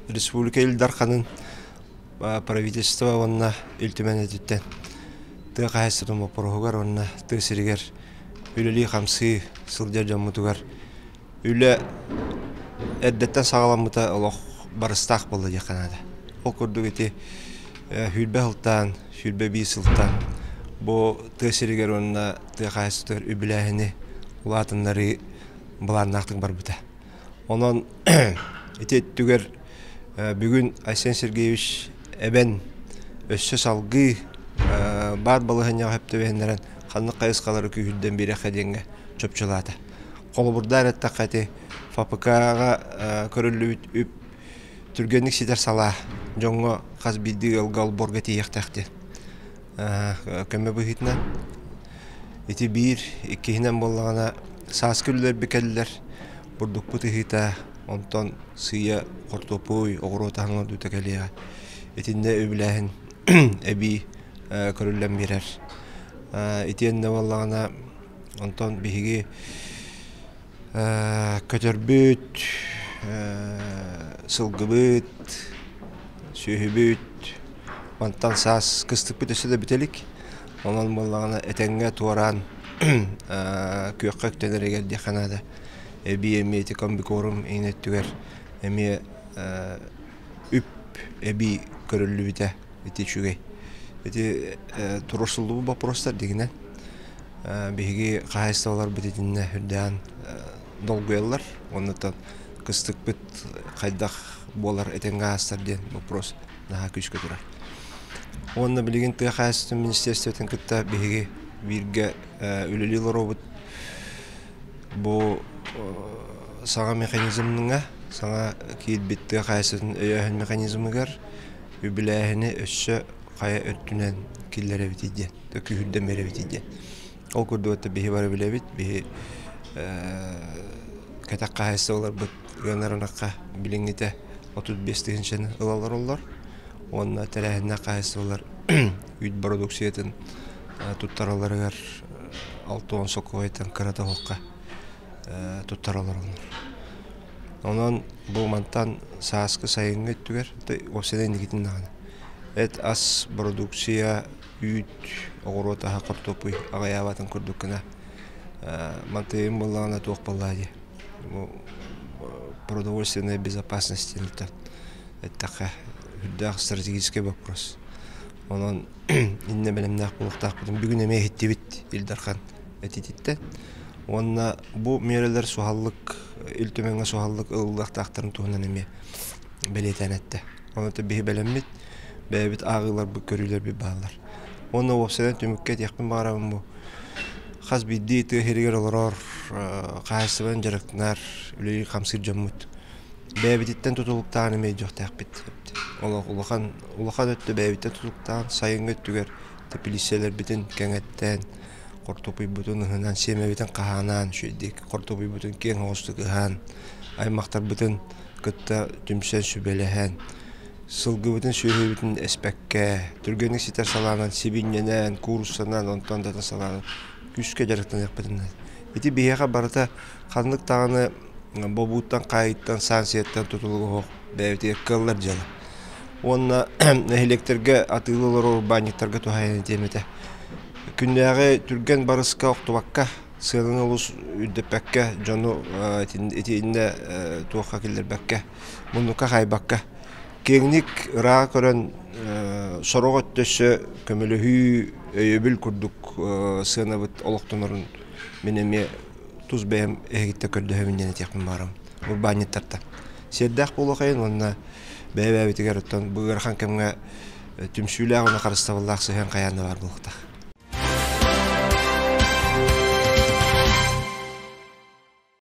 Республика Ил Дарханын правительство уонна Ил Түмэн өттүттэн тыа хаһаайыстыбатын боппуруоһугар уонна тыа сиригэр үлэлии-хамсыы сылдьар дьоммутугар үлэ эрдэттэн саҕаламмыта олох барыстаах буолла диэххэ наада. Ол курдук ити 20 сылтан, 21 сылтан бу тыа сиригэр уонна тыа хаһаайыстыбатыгар үбүлээһини улаатыннарыы былааннаахтык барбыта. Онон ити өттүгэр бүгүн Айсен Сергеевич эбэн өссө салгыы баар балаһыанньаҕа сөп түбэһиннэрэн ханнык хайысхалары күүһүрдэн биэриэххэ диэҥҥэ чопчулаата. Холобурдаан эттэххэ ити ФПК-ҕа көрүллүбүт үп түргэнник ситэр салаа дьоҥҥо хас биирдии ыалга олбуорга тиийиэхтээх диэн көмө быһыытынан. Ити биир, иккиһинэн буоллаҕына сааскы үлэлэрбит кэллилэр, бурдукпут ыһыыта, онтон сыыйа хортуоппуй, оҕуруот аһын оҥордуута кэлиэҕэ. Итиннэ үбүлээһин эбии көрүллэн биэрэр. Итиэннэ буоллаҕына онтон биһиги Көтөрбүт, сылгыбыт, сүөһүбүт, мантан саас кыстыкпыт өссө да бүтэ илик. Онон буоллаҕына этэҥҥэ туораан күөххэ үктэнэригэр диэххэ наада. Эбии эмиэ ити комбикорм иһин өттүгэр эмиэ үп эбии көрүллүбүтэ ити үчүгэй. Ити туруорсуллубут боппуруостар дигинэн Биһиги хаһаайыстыбаларбыт итиннэ үрдээн долгуйаллар. Оннуттан кыстыкпыт хайдах буолар этэҥҥэ аастар диэн вопрос наһаа күүскэ турар. Уонна билигин тыа хаһаайыстыбатын министерствотын кытта биһиги бииргэ үлэлии олоробут. Бу саҥа механизмҥа, саҥа киирбит тыа хаһаайыстыбатын өйөөһүн механизмыгар үбүлээһини өссө хайа өттүнэн киллэрэбитий диэн, күүһүрдэн биэрэбитий диэн. Ол курдук это биһи бары билэбит, биһи кэтэх хаһаайыстыбаларбыт ыанар ынахха билиҥҥитэ 35 тыһыынчаны ылалар оллор. Уонна тэрээһиннээх хаһаайыстыбалар үүт бородууксуйатын туттаралларыгар 60 сокуойтан кыра тоһуохха туттаралар оллор. Онон бу мантан сааскы сайыҥҥы өттүгэр уопсайынан инникитин даҕаны эт ас бородууксуйа үүт оҕуруот аһа хортуоппуй аҕыйаабатын курдук гына мантыйым буоллаҕына туох буоллаа дии продовольственная безопасность диэн эттэххэ үрдээх стратегический вопрос онон иннэ бэлэмнээх буолуохтаахпытын бүгүн эмиэ иһиттибит Ил Дархан этититтэн уонна бу миэрэлэр суһаллык Ил Түмэҥҥэ суһаллык ылыллыахтаахтарын туһунан эмиэ бэлиэтээн эттэ. Онон биһи бэлэммит, бэйэбит ааҕыыларбыт, көрүүлэрбит бааллар. Уонна уопсайынан түмүккэ этиэхпин баҕарабын бу хас биирдии тыа сиригэр олорор, хаһаайыстыбанан дьарыктанар, үлэлиир-хамсыыр дьоммут бэйэбититтэн тутулуктаан эмиэ өйдүөхтээхпит. Олох улахан улахан өттө бэйэбиттэн тутулуктаан, сайыҥҥы өттүгэр тэпилииссэлэрбитин кэҥэттээн, хортуоппуйбутун ыһынан, сиэмэбитин хаһаанан, үчүгэйдик хортуоппуйбутун киэҥ оҕустук ыһаан, аймахтарбытын кытта түмсэн сүбэлэһэн, сылгыбытын сүөһүбүтүн эспэккэ, түргэнник ситэр салаанан сибинньэнэн, кууруссанан, онтон да атын салаанан күүскэ дьарыктаныахпытын наада. Ити биһиэхэ барыта ханнык даҕаны бобууттан, хаайыыттан, санкцияттан тутулуга суох бэйэбитигэр кыаллар дьыала. Уонна нэһилиэктэргэ атыылыы олорор урбаанньыттарга туһаайан этиэм этэ. Күннээҕи түргэн барыска охтубакка, сыананы олус үрдэппэккэ, дьону итиннэ туохха киллэрбэккэ, муннукка хаайбакка, киэҥник ырааҕы көрөн сорох өттө өссө көмөлөһүү, өйөбүл курдук сыанабыт олохтонорун мин эмиэ тус бэйэм эһигиттэн көрдөһөбүн диэн этиэхпин баҕарабын урбаанньыттартан. Сиэрдээх буолуохайын уонна бэйэ-бэйэбитигэр оттон бу ыарахан кэмҥэ түмсүүлээх уонна харыстабыллаах сыһыан хайаан да баар буолуохтаах.